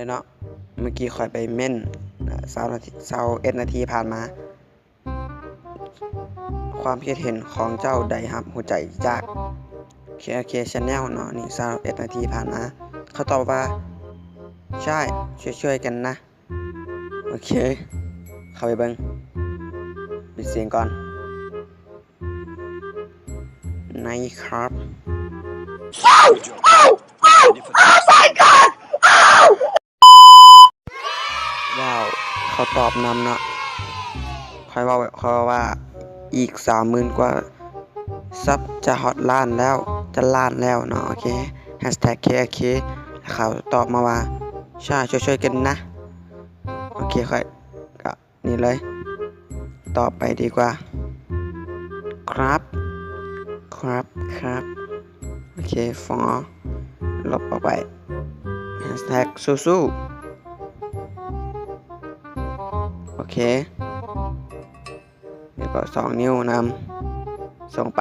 ເນາະ ເມື່ອກີ້ຂ້ອຍໄປເມັ້ນ ຊາວນາທີ ຊາວເອັດນາທີຜ່ານມາ ຄວາມຄິດເຫັນຂອງເຈົ້າໄດ້ຮັບຫົວໃຈຈາກ KLK Channel ເນາະ ນີ້ ຊາວເອັດນາທີຜ່ານມາ ເຂົາຕອບວ່າ ໃຊ່ ຊ່ວຍໆກັນນະ. ໂອເຄ ເຂົ້າໄປເບິ່ງ ປິດສຽງກ່ອນ ໃນຄັບ ວ້າວ ເຂົາຕອບນຳເນາະ ຂ້ອຍເວົ້າ ຂ້ອຍເວົ້າວ່າ ອີກສາມໝື່ນກວ່າຊັບຈະຮອດລ້ານແລ້ວ ຈະລ້ານແລ້ວເນາະ ໂອເຄ Hashtag KLK ເຂົາຕອບມາວ່າ ໃຊ່ ຊ່ວຍໆກັນນະ ໂອເຄ ຂ້ອຍກະ ນີ້ເລີຍ ຕໍ່ໄປດີກວ່າ ຄັບ ຄັບ ຄັບ ໂອເຄ ຟໍ ລົບອອກໄປ Hashtag ສູ້ໆ ໂອເຄ ແລ້ວກໍສອງນິ້ວນຳ ສົ່ງໄປ